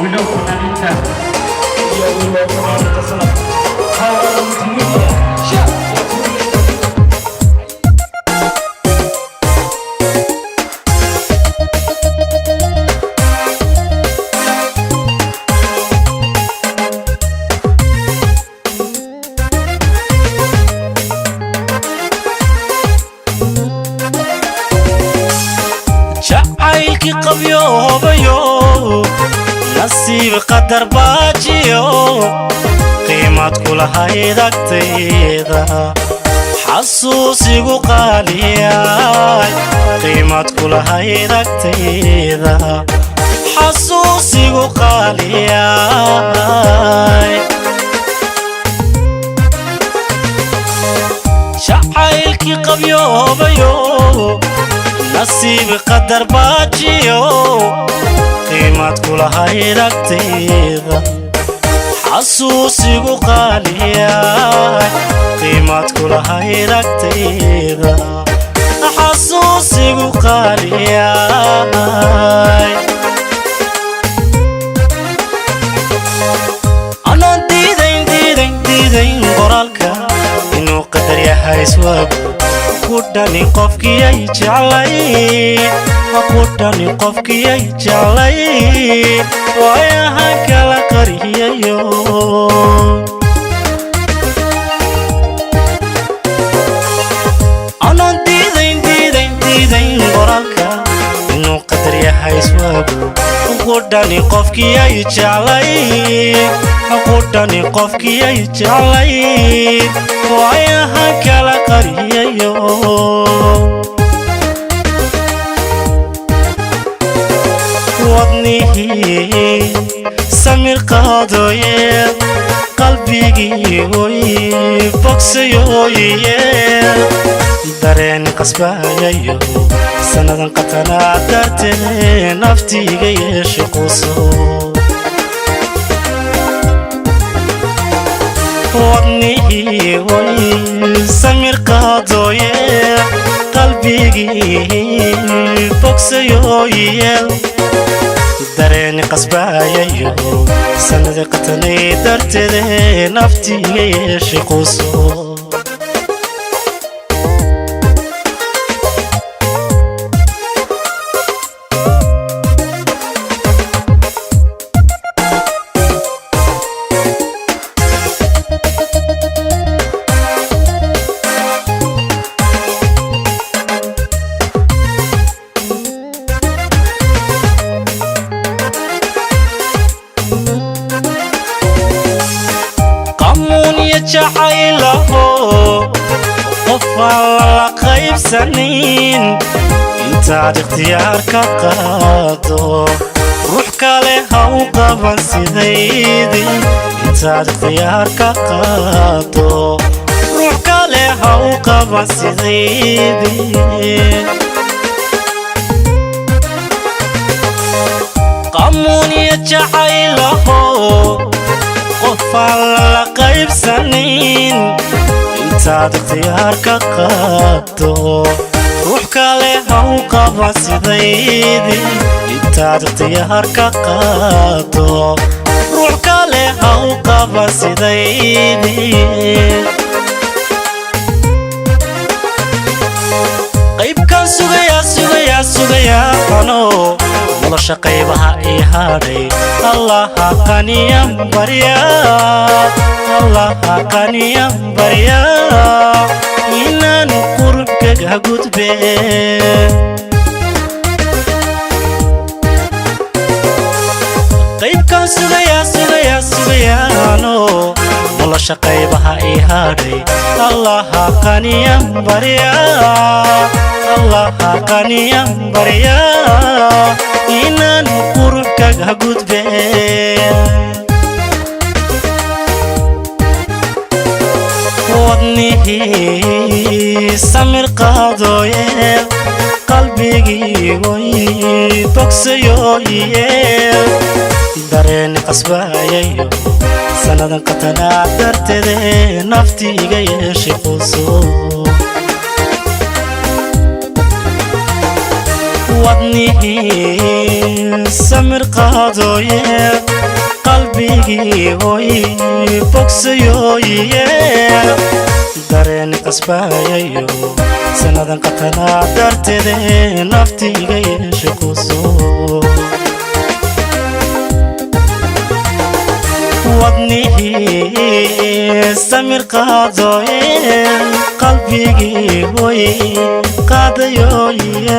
Wilow fanaaniinta. Iyo wilow fanaaniinta sanadka. Power Multimedia. Jacaylkii qabyoobayo, nasiib qadar baajiyo, qiimad kulahayd agtayda, xasuusigu qaaliyay. Qiimad kulahayd agtayda, xasuusigu qaaliyay. Jacaylkii qabyoobayo, nasiib qadar baajiyo, qiimad kulahayd agtayda, xasuusigu qaaliyay. Qiimad kulahayd agtayda, xasuusigu qaaliyay. Anaan diidayn, diidayn, diidayn qoraalka inuu qadar yahay iswaagu, ku dhani qofkiyay jeclay, ku dhani qofkiyay jeclay, waayahan kala qariyayo. Anaan diidayn, diidayn, diidayn qoraalka inuu qadar yahay iswaagu, ku dhani qofkiyay jeclay, ku dhani qofkiyay jeclay, waayahan kala qariyayo. Wadnihii samir qaadoye, qalbigii oy bogsayoye, dareen qasbayayo, sannadan qatanaa dartee naftiiga yeeshe quso. Wadnihii oy samir qaadoye, qalbigii bogsayoye, dareeni qasbayayo, sanadi qatanay darteede naftiiga yeeshe quso. Qamuunya jacaylaho, qof aan lala qaybsanin, intaad ikhtiyaar ka qaado ruux kale ha u qaban sidaydii. Intaad ikhtiyaar ka qaado ruux kale ha u qaban sidaydii. Qamuunya jacaylaho, qof aan lala qaybsanin, intaad ikhtiyaar ka qaado ruux kale ha u qaban sidaydii. Intaad ikhtiyaar ka qaado ruux kale ha u qaban sidaydii. Qaybkaan sugayaa, sugayaa, sugayaa ano nolosha qaybaha ii hadhay. Allaha qaniyan barya, Allaha qaniyan barya, inaanu qurubkaga gudbe. Qaybkaan sugayaa, sugayaa, sugayaano nolosha qaybaha ii hadhay. Allaha qaniyan barya, Allaha qaniyan barya, inaanu qurubkaga gudbe. Wadnihii samir qaadoye, qalbigii oy bogsayoye, dareeni qasbayayo, sannadan qatanaa darteede naftiiga yeeshe quso. Wadnihii samir qaadooye, qalbigii oy bogsayooye. Dareeni qasbayayo sannadan qatanaa darteede, naftiiga yeeshe quso. Wadnihii samir qaadooye, qalbigii oy qaadayooye.